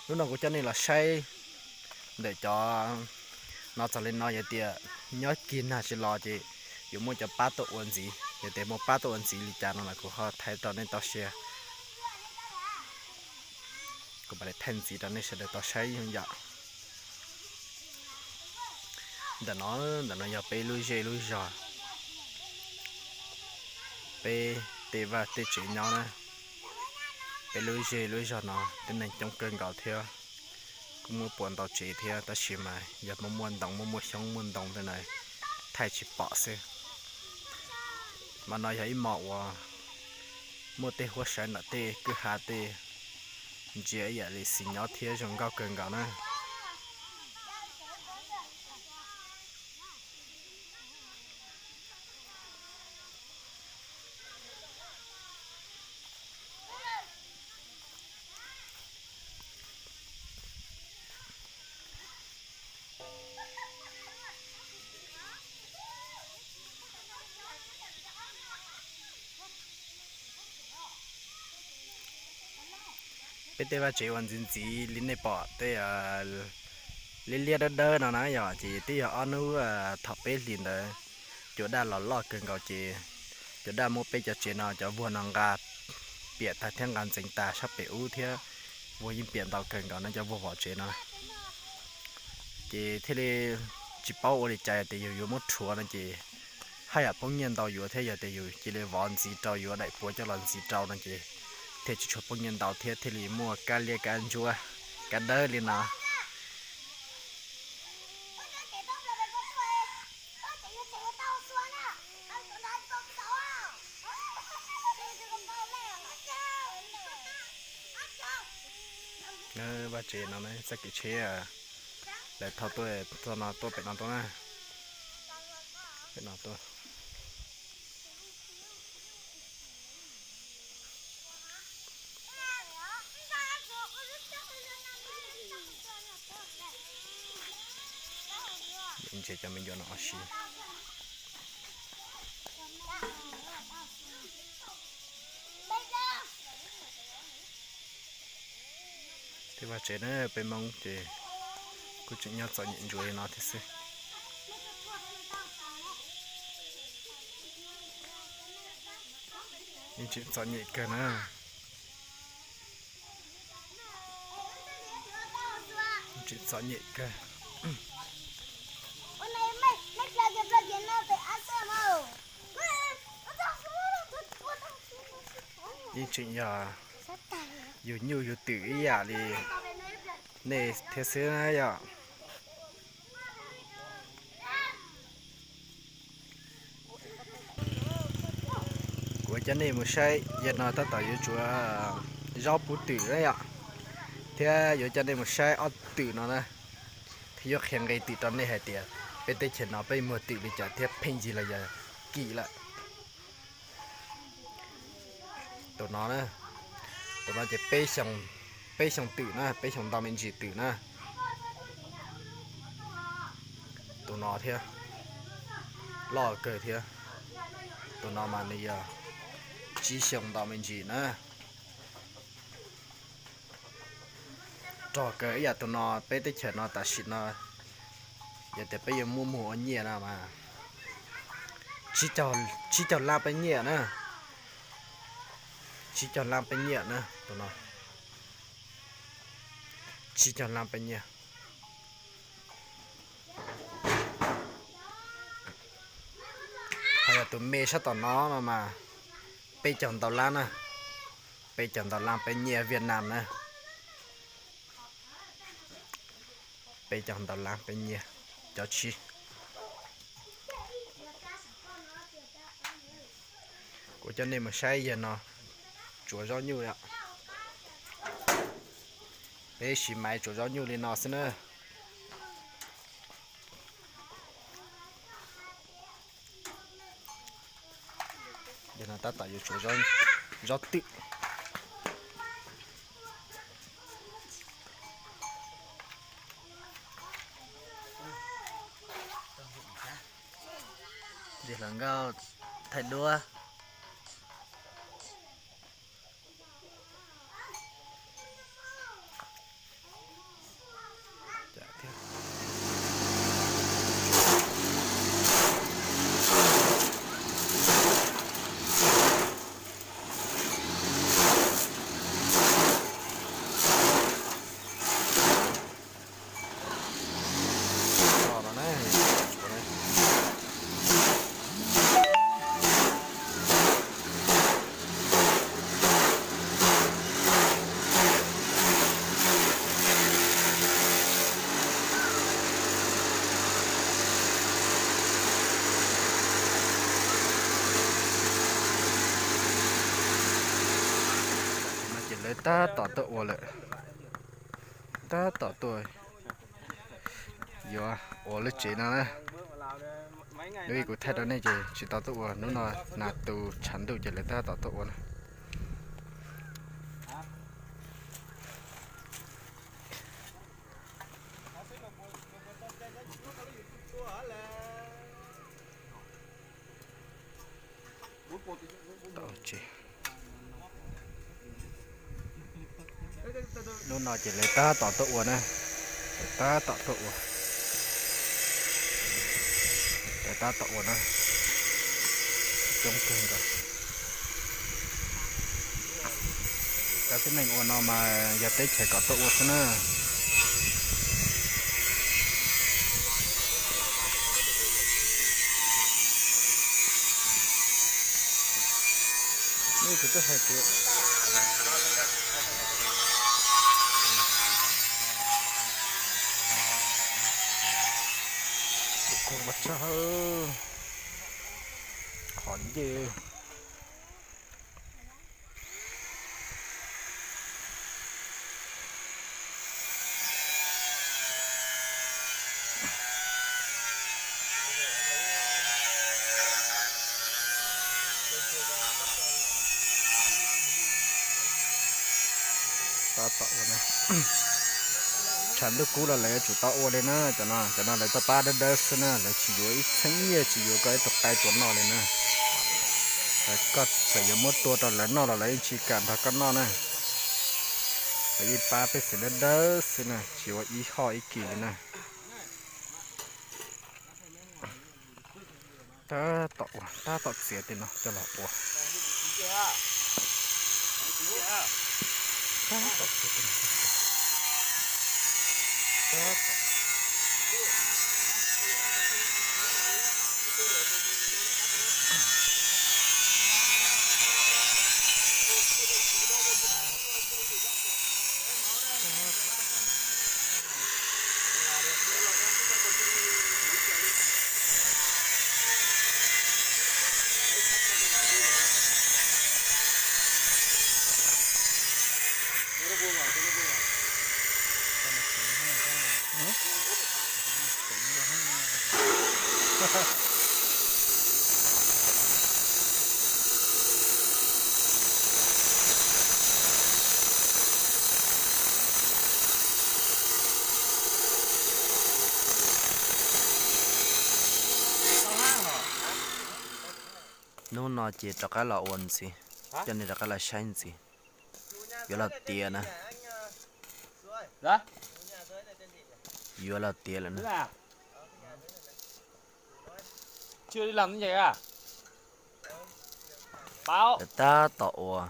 Lub no kuv coj nej los saib ntawm cov no txog li no, yog tias nyob kis nag tsis los ces yuav muaj cov pab tuaj ua ntxiv. Yog tias muaj pab tuaj ua ntxiv li cas no los kuv ho thaij rau nej tau saib. Kuv mam li thaij ntxiv rau nej sawv daws tau saib yom. Ntawm no, ntawm no yog peb lub zej lub zog, peb tej vaj tej tsev nyob na. Peb lub zej lub zog no tib neeg coob kawg nkaus thiab, kuj muaj puas ntau tsev thiab tab sis mas yog muaj muaj ntoo, muaj muaj xyoob muaj ntoo tej ntawd thaij tsis pom xwb. Mas no yog ib hmos uas muaj tej huab sawv nram tej kwj ha tej, ntsia ib yam li xis nyob thiab zoo nkauj kawg nkaus na. Peb tej vaj tsev uas ntxiv ntxiv li nej pom tej liab liab dawb dawb no na yom, ces twb yog ob hnub thaum peb hlis ntawd cua daj los loj kawg nkaus ces cua daj muab peb cov tsev no cov vuag no nqa piam tag thiab nqa ntxeev tag sab pem ub thiab. Vuag yeej piam ntau kawg nkaus no, cov vuag vov tsev no. Ces thiaj li tsis paub ua li cas, yog tias yus yuav muab rhuav no ces haj yam poob nyiaj ntau yuav thiab, yog tias yus cia li vov ntxiv rau, yuav daim puav coj los ntxiv rau no ces thiaj tsis tshua poob nyiaj ntau thiab thiaj li muaj kab liab kab ntsuab kab dawb li no. Vaj tsev no txoj kev tsheb lawv thauj tuaj txog no tuaj pem no tuaj na. Pem no tuaj. Ntsia cov me nyuam no ua si. Tej vaj tsev na, peb Hmoob ces kuj tseem nyob txom nyem ntsuav li no thiab xwb. Yeej tseem txom nyem kawg na. Tseem txom nyem kawg. Yeej tseem yog yus nyuj yus twm ib yam li nej thiab xwb na yom. Kuv coj nej mus saib, yog no tab tom yuav tsuav zaub pub twm na yom, thiab yuav coj nej mus saib ob twm no na, thiab yuav qhia nqi twm rau nej hais tias peb teb chaws no peb muag twm li cas thiab pheej yig los yog kim lawm. Tus no na, tus no ces peb xyoo twm na, peb xyoo ntau me ntsis twm na. Tus no thiab, loj kawg thiab. Tus no mas nws yog tsib xyoo ntau me ntsis na. Rog kawg ib yam tus no peb teb chaws no tam sim no, yog tias peb yuav muab muag ua nyiaj no mas tsib caug lab peb nyiaj na. Tsib caug lab peb nyiaj na tus no. Tsib caug lab peb nyiaj. Ho yog tus me sab tom no no mas peb caug ntau lab na. Peb caug ntau lab peb nyiaj Vietnam na. Peb caug ntau lab peb nyiaj cov tshib. Kuv coj nej mus saib yawg no tsuav zaub nyuj yom. Peb siv maiv tsuav zaub nyuj li no xwb na. Yawg no tab tom yuav tsuav zaub twm. Hluas nkauj thaij duab. Ces lawv tab tom tuaj ua lawm, tab tom tuaj yuav ua lub tsev no na. Lub ib kuv thaij rau nej ces tsis tau tuaj ua, hnub no nas tus tshav ntuj ces lawv tab tom tuaj ua na. Hnub no ces lawv tab tom tuaj ua na, lawv tab tom tuaj ua, lawv tab tom ua na, coob kawg nkaus. Cov tib neeg ua no mas yog teb chaws kom tuaj ua xwb na. Kuv mas tshaj, qhov ncej. Tab tom ua na. Tshav ntuj kub los lawv yuav tsum tau ua li na. Cov no, cov no lawv tau pab dawb dawb xwb na, lawv tsis yuav ib txheeb nyiaj, tsis yuav koj ib tug qaib tua noj li na. Lawv, koj txawm yuav muab tua rau lawv noj los lawv yeej tsis kam nrog koj noj na. Lawv yeej pab pej xeem dawb dawb xwb na, tsis ua ib hoj ib kis li na. Tab tom ua, tab tom txiav tej no coj los ua. Hnub no ces rov qab los ua ntxiv, coj nej rov qab los saib ntxiv. Yuav los tiav na. Yuav los tiav lawm na. Lawv tab tom ua,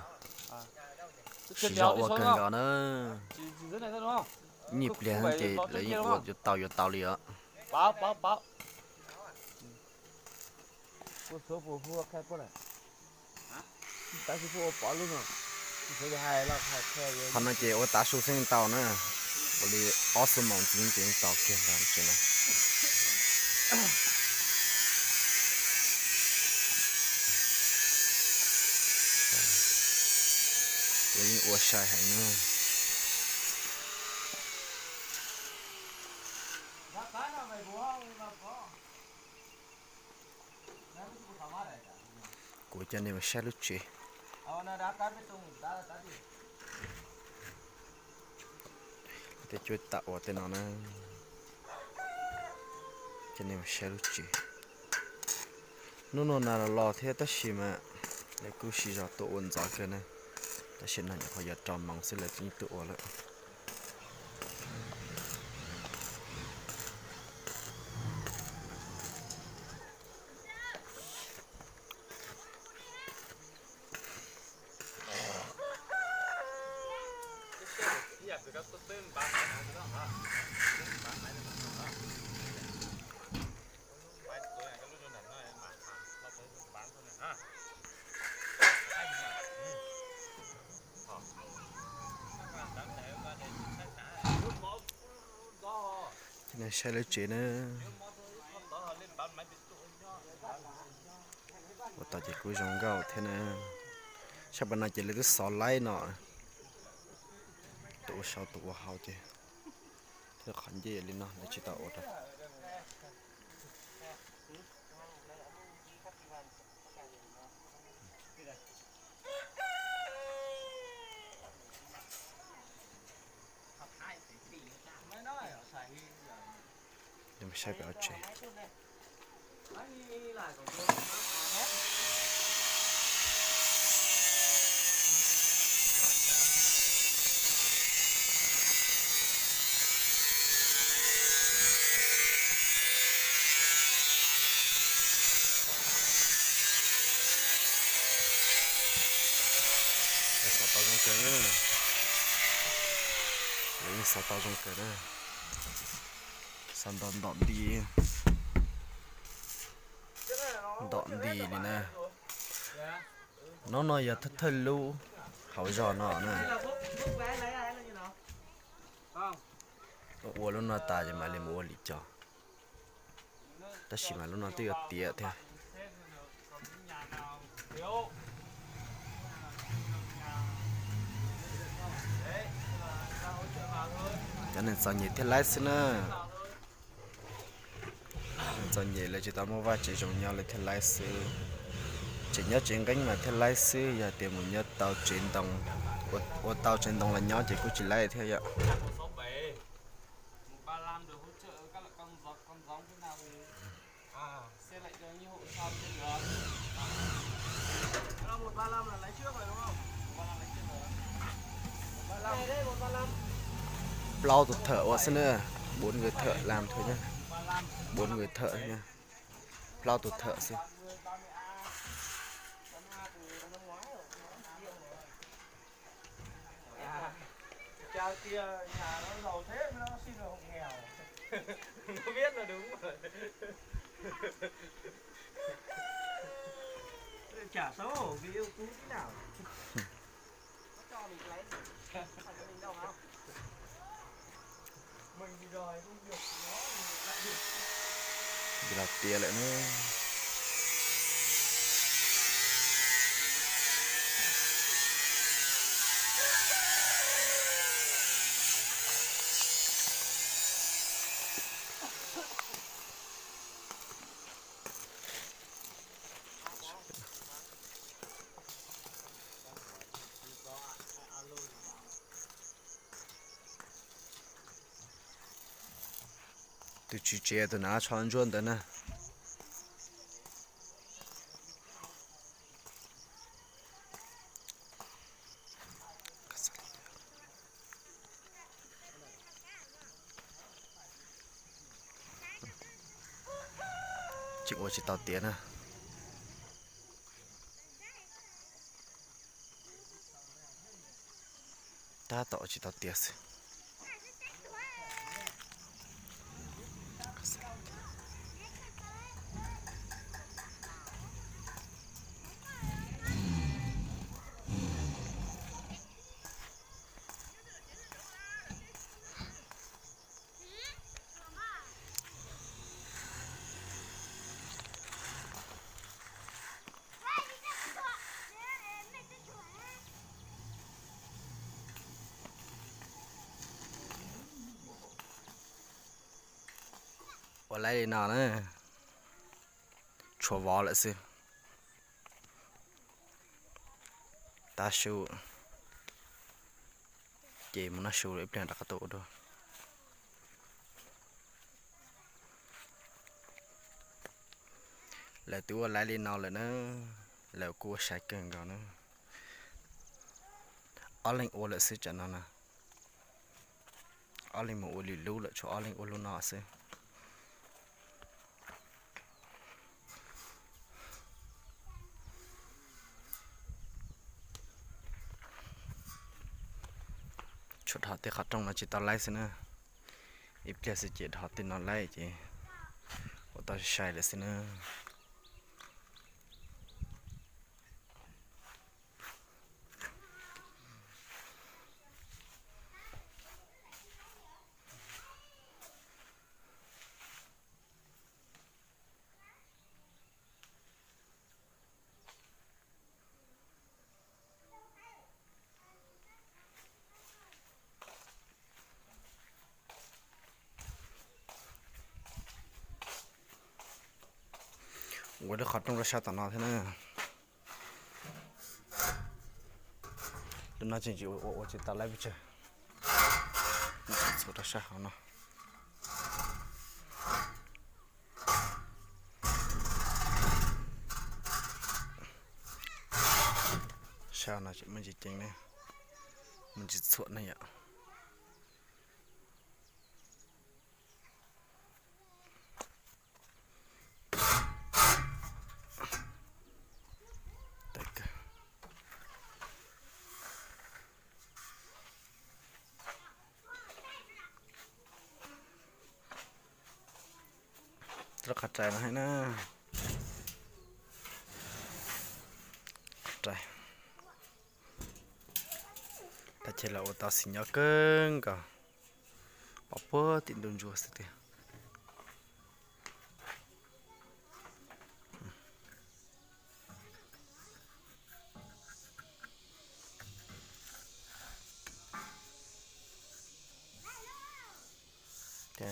siv zog ua kawg nkaus na. Ib nyuag pliag ces lawv yeej ua yuav tau yuav tau li os. Qhov no ces ua tav su xwb yeej tau na, ua li ob xuab moos ntxiv ces yeej tau kiag ntag tsev no. Lawv yeej ua sai heev na. Kuv coj nej mus saib lub tsev. Tej cuab tam ua tej no na, coj nej mus saib lub tsev. Hnub no nas los los thiab tab sis mas lawv kuj siv zog tuaj ua ntxov kawg na. Tab sis no nyuam qhuav yuav rau moos xwb lawv yeej tuaj ua lawm. Saib lawv tsev na. Ua tau ces kuj zoo nkauj thiab na. Sab pas no ces lawv twb xov laib no, tus ua saum tus ua hauv ces thiab qhov ncej li no lawv tsis tau ua rau. Saib pem tsev. Xov tau zoo kawg, xov tau zoo kawg na. Xov nto ntom nti, ntom nti li na. Nov no yog thawj thawj lub hauv zog no na. Ua lub no tas ces mam li mus ua li cos. Tab sis mas lub no twb yuav tiav thiab. Cov neeg txom nyem thiaj laib xwb na. Txom nyem lawv tsis tau muaj vaj tsev zoo nyob lawv thiaj laib xwb. Tseem nyob tsev nqeeb mas thiaj laib xwb, yog tias mus nyob tau tsev ntoo, ua tau tsev ntoo los nyob ces kuj tsis laib thiab yom. Plaub tus thawj ua xwb na, bốn người thợ làm thôi nhá, bốn người thợ nhá, plaub tus thawj xwb. Ai tias nhà nó giàu thế mới nó xin được hộ nghèo. Nó biết là đúng rồi. Chả xấu hổ vì ưu tú tí nào. Nó cho mình lấy, không phải cho mình đâu không? Mình thì đòi công việc nó, mình lại được. Los tiav lawm na. Tus tswv tsev tus nav tsho ntsuab ntawd na. Tseem ua tsis tau tiav na. Tab tom ua tsis tau tiav xwb. Ua laib li no na, tshuav vov lawm xwb. Tab su ces mus noj su lawm ib pliag rov qab tuaj ua dua. Lawv twb ua laib li no lawm na, lawv kuj ua sai kawg nkaus na. Ob leeg ua lawm xwb tsam no na. Ob leeg mus ua lwm lub lawm, tshuav ob leeg ua lub no xwb. Tshuav dhos tej qhov rooj no tsis tau laib xwb na. Ib pliag xwb ces dhos tej no laib ces ua tau sai lawm xwb na. Ua lub qhov rooj rau sab tom no thiab na. Lub no tseem tsis ua, ua tsis tau laib pes tsawg. Txhuam rau sab hauv no. Sab no tseem muaj ntsis ceev ne, muaj ntsis txhuam ne yom. Lub qhov rais no hais na, qhov rais, tag kis los ua tau xim nyob kawg nkaus, pom puag tim ntuj ntsuab xwb tiag.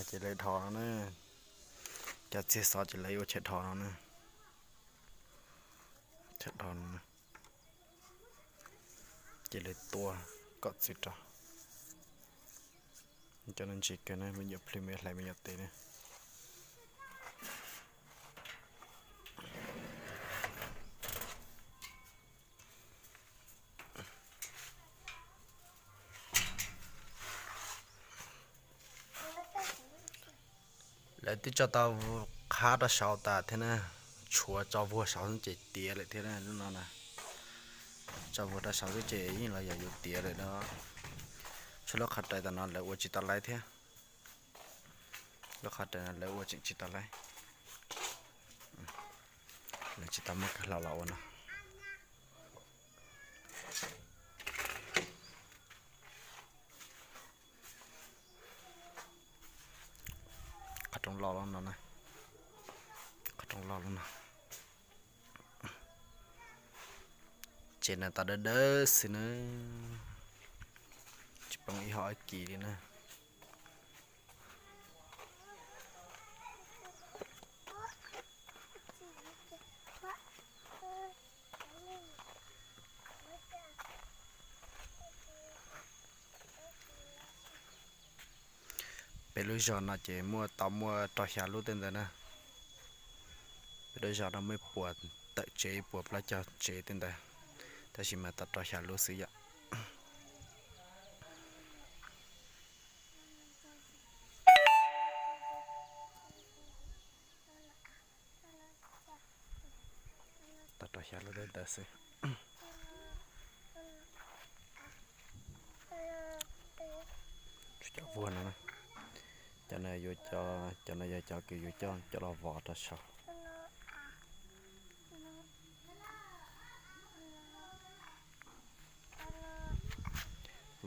Ces lawv dhos no na, cov txiag xov ces lawv ua chav dhos no na, chav dhos no na, ces lawv tua kom txwv rau. Cov no ntsim kawg na, me nyuam plhws me hlais me nyuam tes na. Lawv twb tso tau qhab rau saud tas thiab na, tshuav tso vuag saud xwb ces tiav lawm thiab na lub no na. Tso vuag rau saud xwb ces yeej los yog yuav tiav lawm no. Tshuav lub qhov rais tam no lawv ua tsis tau laib thiab. Lub qhov rais no lawv ua tseem tsis tau laib. Lawv tsis tau muab kawg hlau los ua no. Qhov rooj loj loj no na. Qhov rooj loj loj no. Tsev na tau dawb dawb xwb na. Tsis poob ib hom ib kis li na. Peb lub zos no ces muaj tau muaj rau xya lub tej ntawd na. Peb lub zos no muaj ib puas tawm tsev ib puas plaub caug tsev tej ntawd, tab sis mas tau rau xya lub xwb yom. Tau rau xya lub tej ntawd xwb. Tshuav cov vuag no, cov no yuav cov, cov no yog cov kws yuav coj coj los vov rau saud.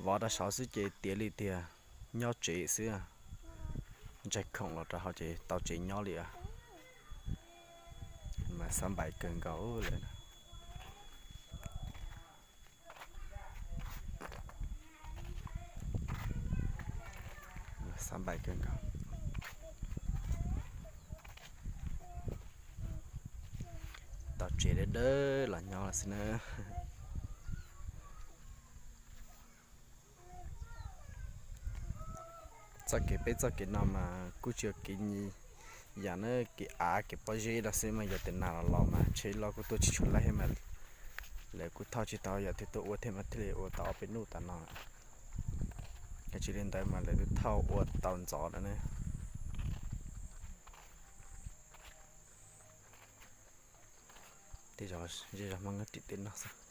Vov rau saud xwb ces tiav li tiag, nyob tsev xwb. Ntsaig khoom los rau hauv ces tau tsev nyob li. Mas xab npais kawg nkaus lawm. Xab npais kawg nkaus. Tau tsev dawb dawb los nyob xwb na. Txoj kev peb txoj kev no mas kuj tsis yog kev nyi yam na, kev av kev pob zeb no xwb mas yog tias nag los los mas tsheb loj kuj tuaj tsis tshua laib thiab mas lawv kuj thauj tsis tau, yog thiaj tuaj ua thiab mas thiaj li ua tau ob peb hnub tas no. Yog tsis li ntawd mas lawv twb thauj ua tau ntxov lawm ne. Tej zej zog Hmoob nyob tim tej no xwb.